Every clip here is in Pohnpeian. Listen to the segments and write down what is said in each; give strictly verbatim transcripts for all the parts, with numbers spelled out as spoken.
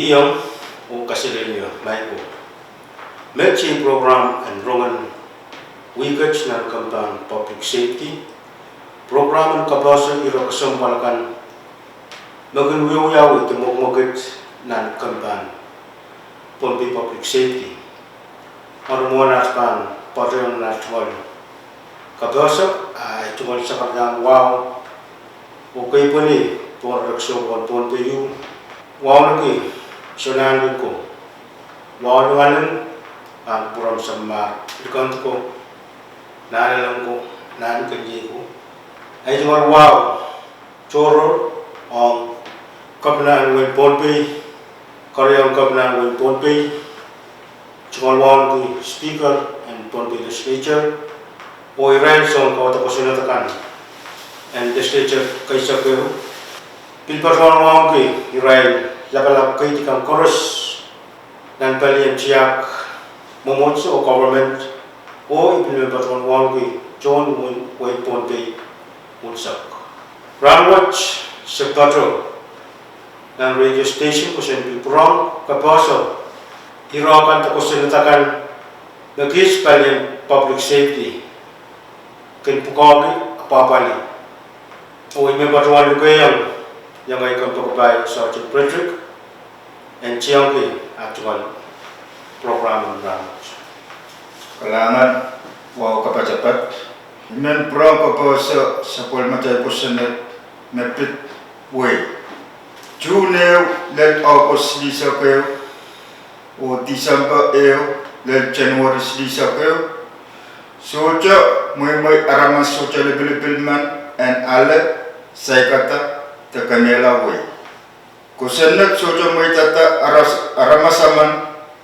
Iong oh kaselehlie Michael. Met iei program en rongen wihket nan kempahn Public Safety. Program en kapehse ire kesempwal akan me kin wiewiawi de mwekmwekid nan kempahn Pohnpei Public Safety. Eri mwohn aht pahn patohwan aht tungoal kapehse, ahi tungoal sakararan wahu oh keipweni pohn rek sohpwohn Pohnpei ieu, wauneki soulahn ko, wahu linganeng, pahn pwurehng samwar likend ko, nahnalek ko, nahn keieu ko. Ahi tungoal wahu tohrohr ong Kepinahn wehin Pohnpei, Keriaun Kepinahn wehin Pohnpei, tungoal wauneki Speaker en Pohnpei Legislature, oh irail soun kaweid kosonned akan en Legislature keisek ehu. Pil patohwan wauneki irail lapalap keidi kan koaros nan palien tiahk mwomwohdiso oh government, oh I pil men patohwan wauneki tohn wehin Pohnpei unsek. Rahnwet se patoh nan radio station pwe sen pil pwurehng kapehse ire kan de kosonned akan me kis palien Public Safety kin pwukoahki apwahpwalih. Oh I men patohwan lukehiong iangehi kompoakepahi Sergeant Frederick en tiengki aht tungoal program en rahnwet. Kalahngan, wahu kapatapat. I men pwurehng kapehse sapwellimatail kosonned me pid wei. June ehu lel August silihsek ehu, oh December ehu lel January silihsek ehu, sohte mweimwei aramas sohte lipilipil men en ale, saikada, de kemehla wei. Kosonned sohte mweidada aramas emen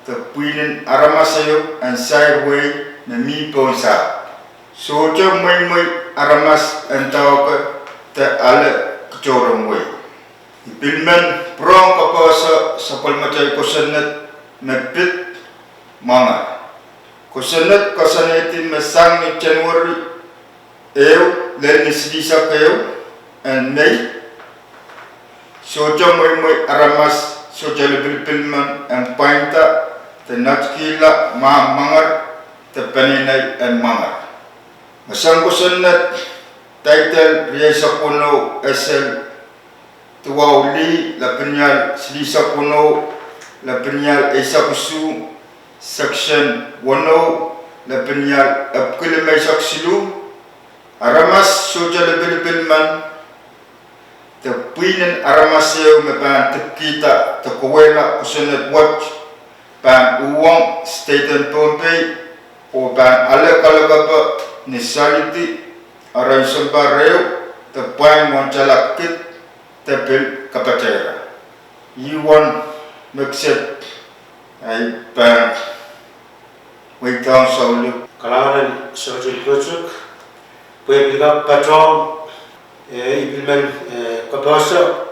de pwihnen aramas ehu en sair wei me mi pohn sahpw. Sohte mweimwei aramas en doahke de ale kitohrohrwei. I pil men pwurehng kapehse sapwellimatail kosonned me pid mwanger. Kosonned koasoanehdi me sang ni January ehu lel ni silihsek ehu en Mei, sohte mweimwei aramas sohte lipilipil men en pwainda de natikihla mwahmw mwanger de peneinei en mwanger. Me sang kosonned, title riehsek weneu, esel duwau lih, lapinial silihsek weneu, lapinial eisek isuh, section weneu, lapinial epwiki limeisek siluh, aramas sohte lipilipil men de pwihnen aramas ehu me pahn dipkihda de kauwehla kosonned wet pahn uhwong state en Pohnpei oh pahn ale kalelapak ni Salidi, aren sounpar ehu, de pwain wahn tala kid de pil kapataira. Ih wahn me kiset, ahi pahn mweidohng souleng. Kalahngan en Sergeant Frederick, pwe pil kak patohwan, eh, I pil men, eh, kapehse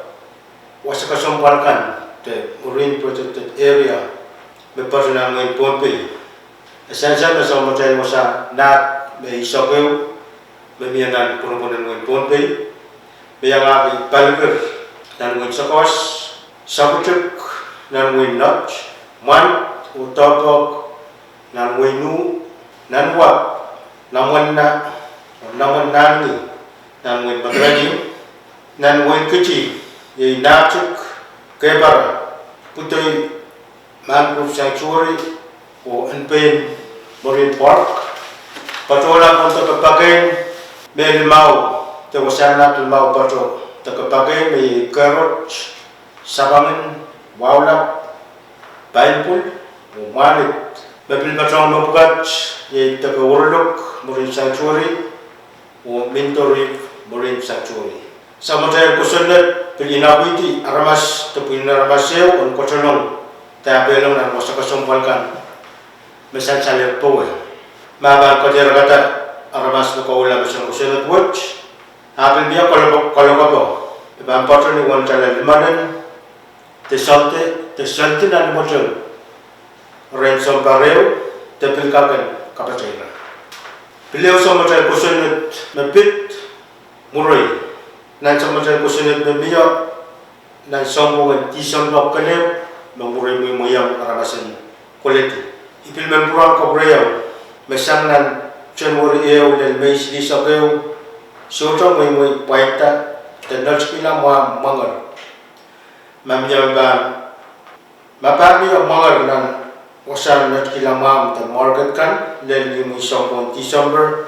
wasa kesempwal kan de Marine Protected Area me patoh nan wehin Pohnpei. E sansal me soangen wasa nahk me eisek ehu me mie nan pwonopwon en wehin Pohnpei, me iangahki Palikir nan wehin Sokehs, Sapwtik nan wehin Nett, Mwand oh Dohpoak nan wehin U, Nanuap, Namwen Na, Namwen Nahni nan wehin Madolenihmw, nan wehin Kiti, iei Nahtik, Kepara, Pwudoi Mangrove Sanctuary, oh en pein Marine Park. Patohla pohn deke pakein me limau, de wasahnlahn limau patoh deke pakein me iei Kerot, Sapangin, Waulap, Painpwul oh Mwahnit. Me pil patohwan mepwukat iei deke Orelouk Marine Sanctuary oh Minto Reef Marine Sanctuary. Samatail kosonned pil inapwidi aramas de pwihnen aramas ehu en kotelong de ahpw pehlong nan wasa kesempwal kan me sansal powe. Ma pahn kadehr katail aramas me kauwehla me sang kosonned wet, ahpw pil mie kalelapak, kalelapak me pahn patoh ni wahn tala limalen de Salidi, de Salidi nan imweteng aren sounpar ehu, de pil kak en kapataira. Pil ehu samatail kosonned me pid mwuroi. Nan samatail kosonned me mie nan sounpwongen Tisempe kelehpw, me mwuri mweimweiong aramas en Koledi. I pil men pwurehng kapwurehiong me sang nan January ehu lel Mei silihsek ehu, sohte mweimwei pwainda de netikihla mwahmw mwanger. Ma mie pahn, ma pahn mie mwanger nan wasahn netikihla mwahmw de market kan lel imwin sounpwong Tisempe,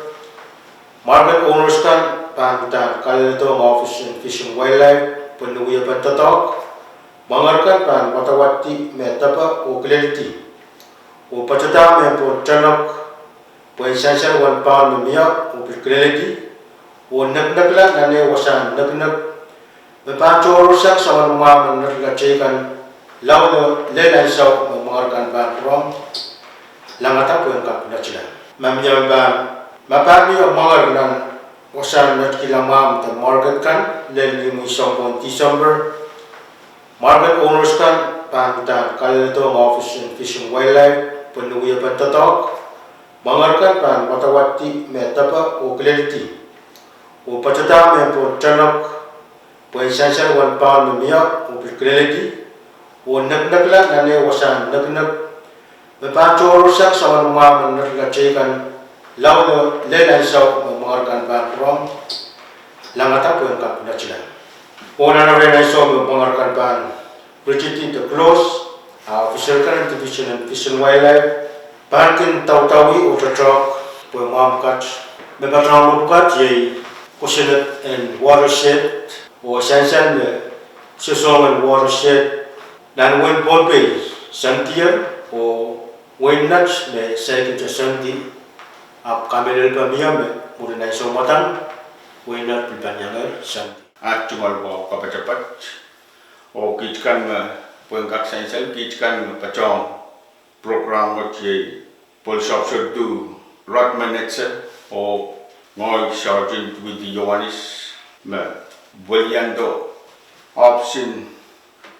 market owners kan pahn uhdahn kaleladohng Office of Fish and Wildlife pwe ni wiepen doadoahk, mwanger kan pahn wadawadki me depe oh kileledi, oh patohda me pohn tenek pwehn sansal uwen paun me mie oh pil kileledi, oh nekinekla nan eh wasahn nekinek me pahn tohrohrsang soangen mwahmw en netikla teikan, laudo lel ansou me mwanger kan pahn pwurehng langada pwehn kak netila. Ma mie pahn, ma pahn mie mwanger nan wasahn netikihla mwahmw de market kan lel imwin sounpwong Tisempe, market owners kan pahn uhdahn kaleladohng Office of Fish and Wildlife pwe ni wiepen doadoahk, mwanger kan pahn wadawadki me depe oh kileledi, oh patohda me pohn tenek pwehn sansal uwen paun me mie oh pil kileledi, oh nekinekla nan eh wasahn nekinek me pahn tohrohrsang soangen mwahmw en netikla teikan, laudo lel ansou me mwanger kan pahn pwurehng langada pwehn kak netila. Oh nan erein ansou me mwanger kan pahn ritidi de close, a officer kan en Division en Fish and Wildlife pahn kin daudawi oh toahkte pwe mwahmw kat me patohwan mepwukat iei kosonned en watershed oh sansal me sosohng en watershed nan wehin Pohnpei, Sandier, oh wehin Nett me saikinte Sandi, ahpw kamehlele pwe mie me mwurin ansou mwadang wehin Nett pil pahn iangehr Sandi. At tungoal wahu kapatapat, oh kiht kan me pwehn kak sansal, kiht kan me patohwan program wet iei Police Officer Two Rodman Etsa, oh ngehi Sergeant Windy Ioanis, me weliando ohpis en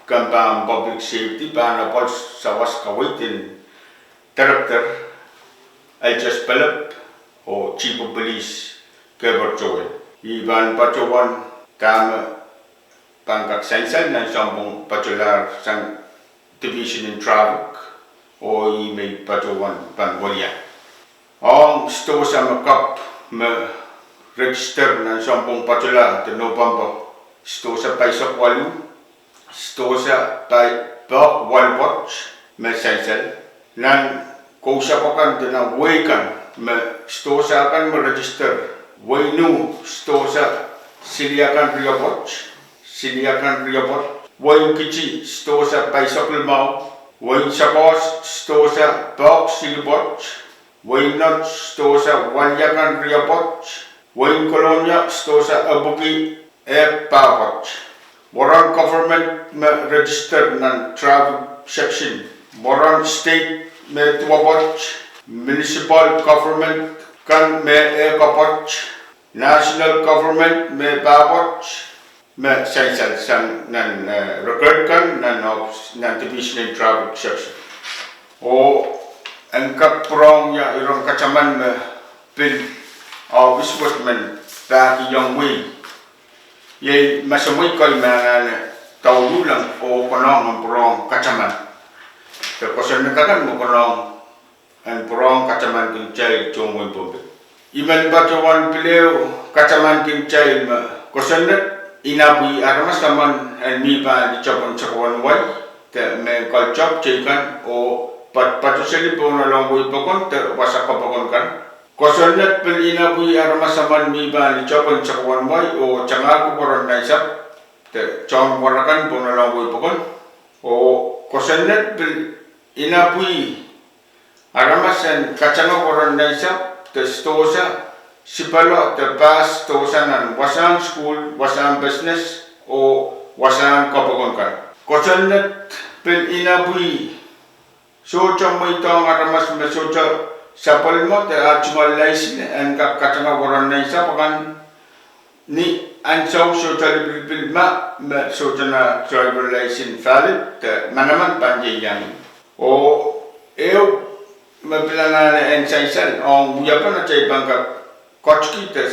kempoak en Public Safety pahn apwal sawas kaweid en Director Eljas Pelep oh Chief of Police Kepper Joel. I pahn patohwan dahme pahn kak sansal nan sounpwong patohlahr sang Division en Traffic, oh ih me I patohwan pahn welian. Ong sdohsa me kapw me register nan sounpwong patohla de Nopempe, sdohsa pahisek waluh, sdohsa pai-, pahk waluh pwoat me sansal. Nan kousoan kan de nan wehi kan me sdohsa kan me register: wehi Inu, sdohsa siliakan riapwoat, siliakan riapwoat; wehi Kiti, sdohsa pahisek limau; wehi Sakoas, sdohsa pahk silipwoat; wehi Nett, sdohsa waliakan riapwoat; wehi Kolonia, sdohsa epwiki ehk pahpwoat. Warehng government me register nan traffic section: warehng state me duwepwoat, municipal government kan me ehk epwoat, national government me pahpwoat, me sansal sang nan, eh, record kan nan, nan Division en Traffic Section. Oh en kak pwurehng ie iren kataman me pil ohpis wet men pahkihong wehi. Iei masamwei kei me anahne dauduhlahng oh konehng en pwurehng kataman de kosonned akan me konehng en pwurehng katamankin kitail tohn wehin Pohnpei. I men patohwan pil ehu katamankin kitail me kosonned inapwih aramas emen en mi pahn litopon sakau en wai de mehn kalitop teikan oh patohseli pohn oalohng wehi pokon de wasa kopokon kan. Kosonned pil inapwih aramas emen mi pahn litopon sakau en wai oh tangahr kupwuren nansapw de tohn warakan pohn oalohng wehi pokon. Oh kosonned pil inapwih aramas en katanga kupwuren nansapw de sdohsa sipalo de pahs sdohsa nan wasahn sukuhl, wasahn business oh wasahn kopokon kan. Kosonned pil inapwih sohte mweidohng aramas me sohte sapwellime de ah tungoal license en kak katanga kupwuren nansapw akan ni ansou sohte lipilipil ma me sohte nah driver license valid de manaman pahn ieiang. Oh ehu me pil anahne en sansal ong wiepen atail pahn kak ketiki de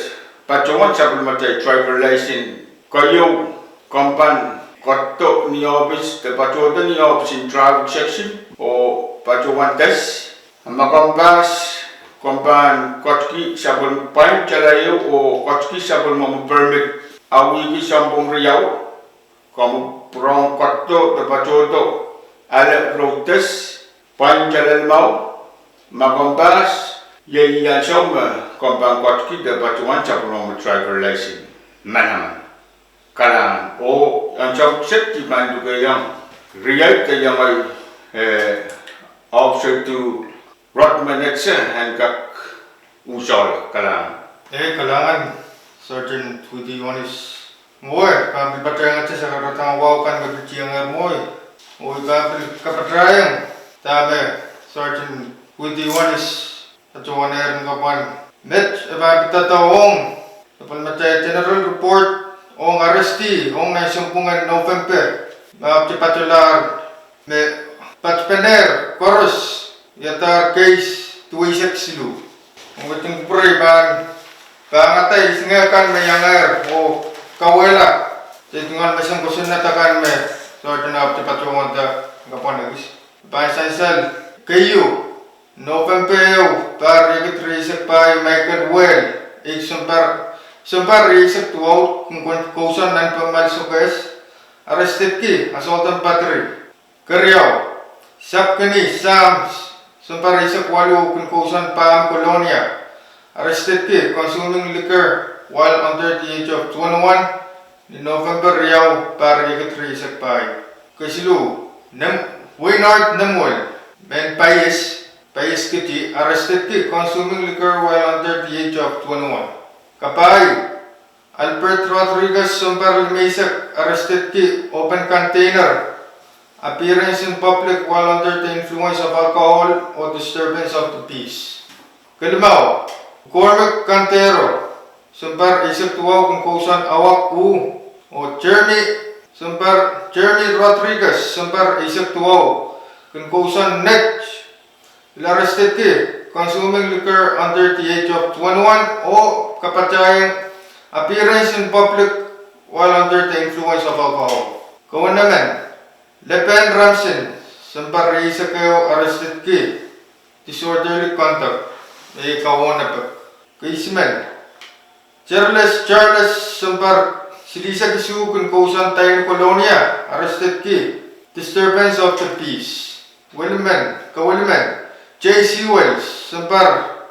patohwan sapwellimatail driver license keieu, komw pahn ketido ni ohpis, de patohdo ni ohpis en traffic section oh patohwan test. Ma komw pass, komw pahn ketiki sapwellime, pwain tala ehu oh ketiki sapwellimomwi permit. A wihki sounpwong riau, komw pwurehng ketido de patohdo ale road test, pwain tala limau. Ma komw pass, iei ansou me komw pahn ketiki de patohwan sapwellimomwi driver license manaman. Kalahngan. Oh ansou kiset I pahn lukehiong riei de iang, eh, Officer Rodman Edse en kak usohla. Kalahngan. Eh, kalahngan, Sergeant Widi Wanis. Mwowe, I pahn pil patohwanohng sakaradahn wahu kan me pil tiengehr mwowe. Oh I pahn pil kapatahieng dahme Sergeant Widi Wanis patohwanehr ni kapwan. Met e pahn pil doadoahk ong, sapwellimatail general report ong arrest ong nan sounpwong en November, me ahpwete patolahr, me patpene koaros iadahr case duweisek siluh. Ong wetin kupwure I pahn pahn ngehi isingeh kan me iangehr oh kauwehla, se tungoal mesen kosonned akan me Sergeant ahpwete patohwanda ni kapwan ekis. I pahn sansal keieu, November ehu, pahr riekid rieisek pahieu, Michael Well, age sounpar, sounpar rieisek duwau, kin kousoan nan Pammal Sokehs, arrestedki assault and battery. Keriau, Sapkini Sam, sounpar rieisek waluh, kin kousoan pahn Kolonia, arrestedki consuming liquor while under the age of twenty-one, ni November riau, pahr riekid rieisek pahieu. Kesiluh, Wainard Nemuel, mehn Paies, Paies Kiti, arrestedki consuming liquor while under the age of twenty-one. Kapahieu, Albert Rodriguez, sounpar limeisek, arrestedki open container, appearance in public while under the influence of alcohol or disturbance of the peace. Kelimau, Cormac Cantero, sounpar eisek duwau, kin kousoan awak uh, oh Jeremy, sounpar Jeremy Rodriguez, sounpar eisek duwau, kin kousoan net. Pil arrestedki consuming liquor under the age of twenty-one oh kapatahieng appearance in public while under the influence of alcohol. Kaunemen, Leben Ramsey, sounpar rieisek ehu, arrestedki disorderly conduct, me kauohnepek. Keisimen, Charles Charles, sounpar silihsek isuh, kin kousoan Daini Kolonia, arrestedki disturbance of the peace. Welimen, Kawelimen, J C Wells, sounpar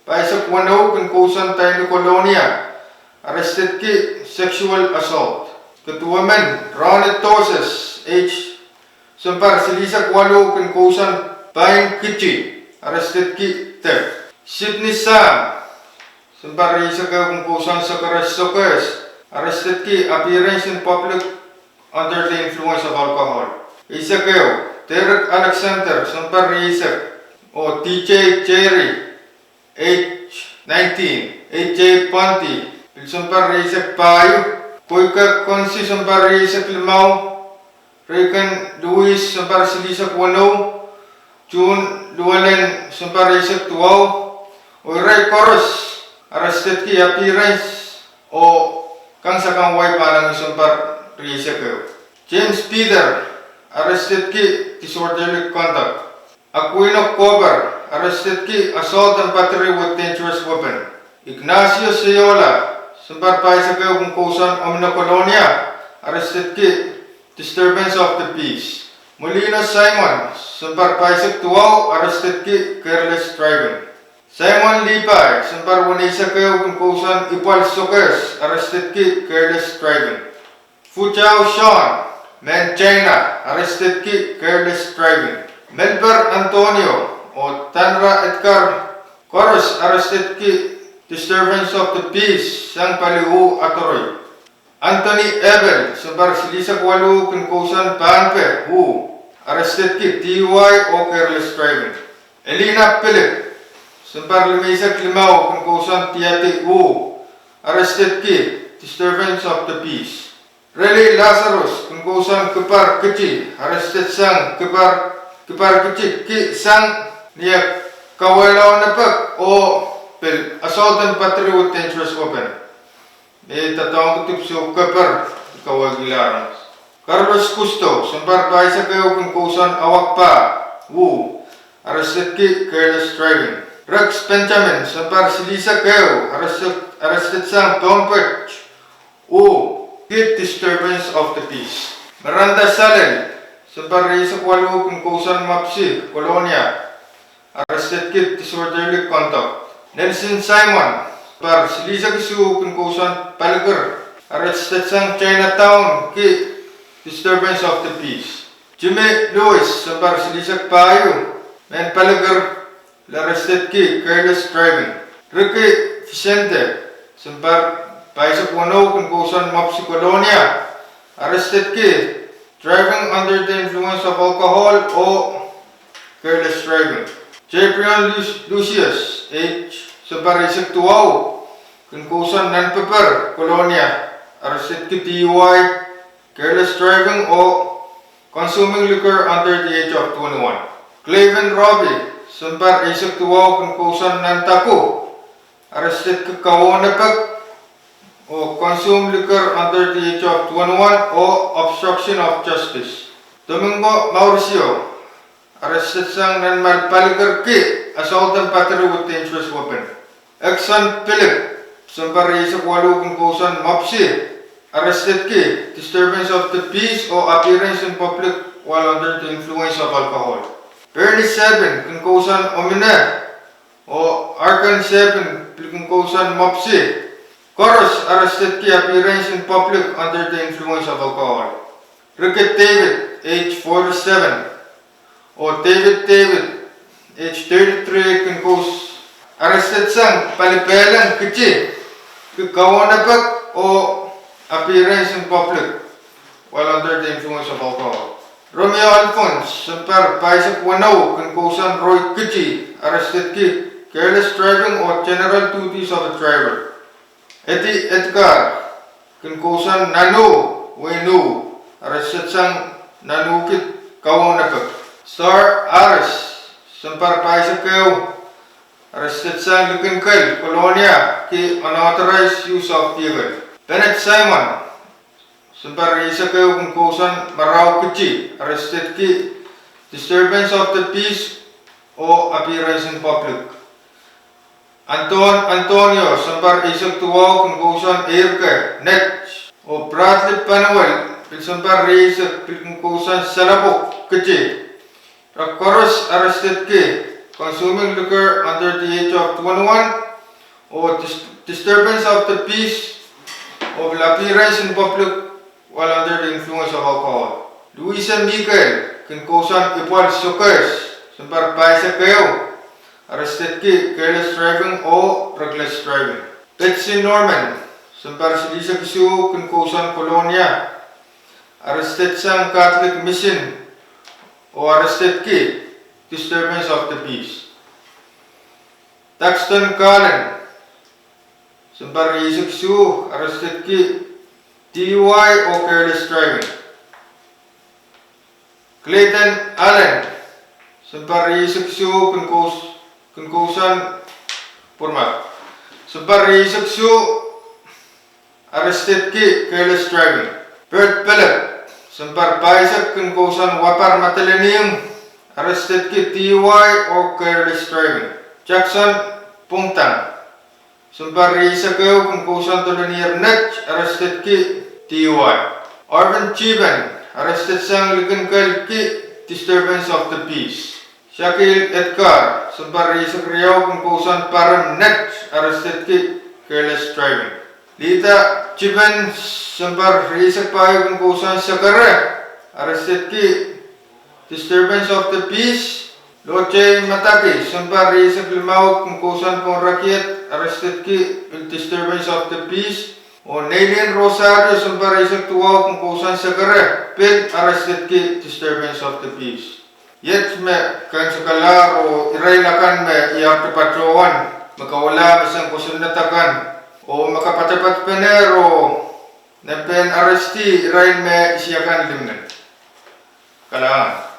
pahisek weneu, kin kousoan Daini Kolonia, arrestedki sexual assault. Keduwemen, Ronnie Toses, age sounpar silihsek waluh, kin kousoan Pain Kiti, arrestedki theft. Sydney Sam, sounpar rieisek ehu, kin kousoan Sokehs, arrestedki appearance in public under the influence of alcohol. Eisek ehu, Derek Alexander, sounpar rieisek, oh D J Jerry, age nineteen, A J Ponti, pil sounpar rieisek pahieu, Koike Konsi, sounpar rieisek limau, Reagan Lewis, sounpar silihsek weneu, June Llewellyn, sounpar rieisek duwau, oh irail koaros arrestedki appearance oh kansenamwahu pahnangin sounpar rieisek ehu. James Peter, arrestedki disorderly conduct. Aquino Cooper, arrestedki assault and battery with dangerous weapon. Ignacio Seola, sounpar pahisek ehu, kin kousoan Omino Kolonia, arrestedki disturbance of the peace. Molino Simon, sounpar pahisek duwau, arrestedki careless driving. Simon Levi, sounpar weneisek ehu, kin kousoan Ipwal Sokehs, arrestedki careless driving. Fujau Sean, mehn China, arrestedki careless driving. Melper Antonio oh Tanra Edgar, koaros arrestedki disturbance of the peace sang pali uh Adorei. Anthony Abel, sounpar silihsek waluh, kin kousoan Pohnpei uh, arrestedki D U I oh careless driving. Elina Philip, sounpar limeisek limau, kin kousoan Tiahti uh, arrestedki disturbance of the peace. Reli Lazarus, kin kousoan Kipar Kiti, arrested sang Kipar, Kipar Kiti ki sang ni eh kauwehla ohnepek oh pil assault and battery with dangerous weapon. Me doadoahngki dipwisou keper, kawehkihla aramas. Carlos Cousteau, sounpar pahisek ehu kin kousoan awak pah, uh, arrestedki careless driving. Rex Benjamin, sounpar silihsek ehu, arrested, arrestedsang Pohnpei, uh, ki disturbance of the peace. Miranda Salel, sounpar rieisek waluh kin kousoan mwopsi Kolonia, arrestedki disorderly conduct. Nelson Simon, sounpar silihsek isuh kin kousoan Palikir, arrestedsang Chinatown ki disturbance of the peace. Jimmy Lewis, sounpar silihsek pahieu, mehn Palikir, arrestedki careless driving. Ricky Vicente, sounpar pahisek weneu kin kousoan mwopsi Kolonia, arrestedki driving under the influence of alcohol oh careless driving. Jabrion Lucius, age, sounpar eisek duwau, kin kousoan nan Paper Kolonia, arrestedki D U I, careless driving oh consuming liquor under the age of twenty-one. Clavin Robbie, sounpar eisek duwau, kin kousoan nan Daku, arrestedki kawehnepek oh consume liquor under the age of twenty-one oh obstruction of justice. Domingo Mauricio, arrestedsang nan Palikir ki assault and battery with dangerous weapon. Exxon Philip, sounpar rieisek waluh, kin kousoan mwopsi, arrestedki disturbance of the peace oh appearance in public while under the influence of alcohol. Bernie Sebin, kin kousoan omine, oh Arkan Sebin, pil kin kousoan mwopsi, koaros arrestedki appearance in public under the influence of alcohol. Ricky David, age forty-seven, oh David David, age thirty-three, kin kous, arrestedsang Palipehleng Kiti ki kawehnepek oh appearance in public while under the influence of alcohol. Romeo Alphonse, sounpar pahisek weneu, kin kousoan Roy Kiti, arrestedki careless driving or general duties of a driver. Eddie Edgar, kin kousoan Nanuh, Wenuh, arrestedsang Nanuh ki kawehnepek. Star Harris, sounpar pahisek ehu, arrestedsang likin kel Kolonia ki unauthorized use of vehicle. Bennett Simon, sounpar rieisek ehu, kin kousoan Marau Kiti, arrestedki disturbance of the peace oh appearance in public. Anton Antonio, sounpar eisek duwau, kin kousoan Eirke Net, oh Bradley Panuel, pil sounpar rieisek, pil kin kousoan Salapok Kiti, re koaros arrestedki consuming liquor under the age of twenty-one oh disturbance of the peace oh appearance in public while under the influence of alcohol. Louisa Miguel, kin kousoan Ipwal Sokes, sounpar pahisek ehu, arrestedki careless driving oh reckless driving. Betsy Norman, sounpar silihsek isuh, kin kousoan Kolonia, arrestedsang Catholic Mission oh arrestedki disturbance of the peace. Daxton Garland, sounpar rieisek isuh, arrestedki D U I oh careless driving. Clayton Allen, sounpar rieisek isuh, kin kousoan Pwurmat, sounpar rieisek isuh, arrestedki careless driving. Bert Philip, sounpar pahisek, kin kousoan Wapar Madolenihmw, arrestedki D U I oh careless driving. Jackson Pwungdang, sounpar rieisek ehu, kin kousoan Dolonier Net, arrestedki D U I. Arvin Chiben, arrestedsang likin kel ki disturbance of the peace. Shakil Edgar, sounpar rieisek riau, kin kousoan Parem Net, arrestedki careless driving. Lita Chiben, sounpar rieisek pahieu, kin kousoan Sekere, arrestedki disturbance of the peace. Lotei Madaki, sounpar rieisek limau, kin kousoan Pohnrakied, arrestedki pil disturbance of the peace. Oh Neilin Rosario, sounpar rieisek duwau, kin kousoan Sekere, pil arrestedki disturbance of the peace. Iet me keimwseklahr oh irail akan me I ahpwete patohwan, me kohla me sang kosonned akan, oh me kapatapat penehr oh nempehn arrestee irail me isi akan limmen. Kalahngan.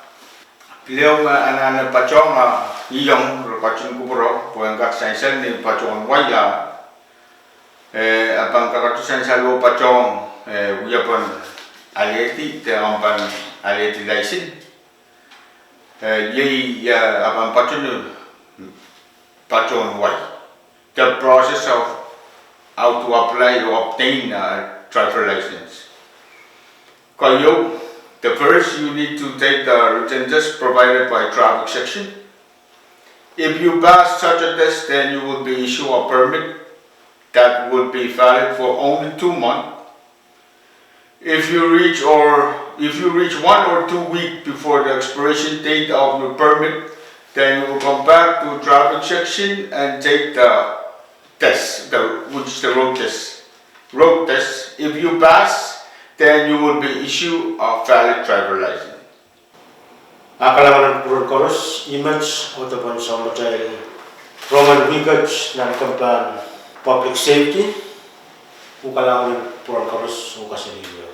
Pil ehu me anahne patohng a iong re ketin kupwure pwehn kak sansal ni patohwan wai a, eh, a pahn kakato sansal oh patohng, eh, wiepen alehdi de omw pahn alehdi license, eh, iei, eh, omw pahn patohwan, patohwan wai. The process of how to apply or obtain a driver license. Keieu, the first you need to take the written test provided by traffic section. If you pass such a test, then you will be issued a permit that will be valid for only two months. If you reach or if you reach one or two weeks before the expiration date of your permit, then you will come back to traffic section and take the test, the, which is the road test. Road test. If you pass, then you will be issued a valid driver license. A kalahngan en kupwuren koaros, imet oh depwen sounpatail rongen wihket nan kempen public safety. Oh kalahngan en kupwuren koaros oh kaselehlie.